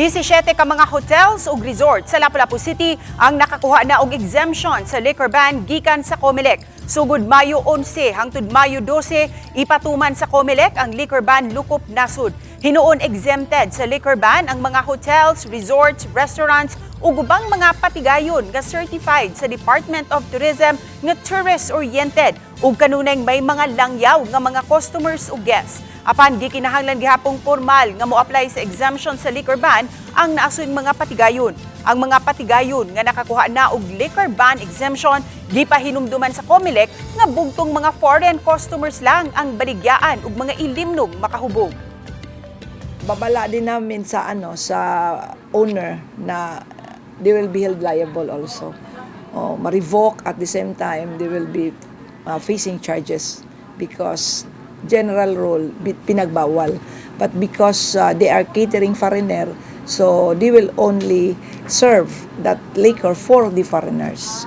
17 ka mga hotels ug resort sa Lapu-Lapu City ang nakakuha na og exemption sa liquor ban gikan sa COMELEC. Sugod Mayo 11 hangtod Mayo 12, ipatuman sa COMELEC ang liquor ban lukop nasud. Hinuon exempted sa liquor ban ang mga hotels, resorts, restaurants ug ubang mga patigayon nga certified sa Department of Tourism nga tourist-oriented ug kanunay may mga langyaw nga mga customers ug guests. Apan gikinahanglan gihapong formal nga mo-apply sa exemption sa liquor ban ang naasuyng mga patigayon. Ang mga patigayon nga nakakuha na og liquor ban exemption, gipahinumduman sa COMELEC nga bugtong mga foreign customers lang ang baligyaan ug mga ilimnog makahubog. Babala din namin sa ano, sa owner na they will be held liable also. Oh, ma-revoke, at the same time they will be facing charges because general rule pinagbawal. But because they are catering foreigner, so they will only serve that liquor for the foreigners.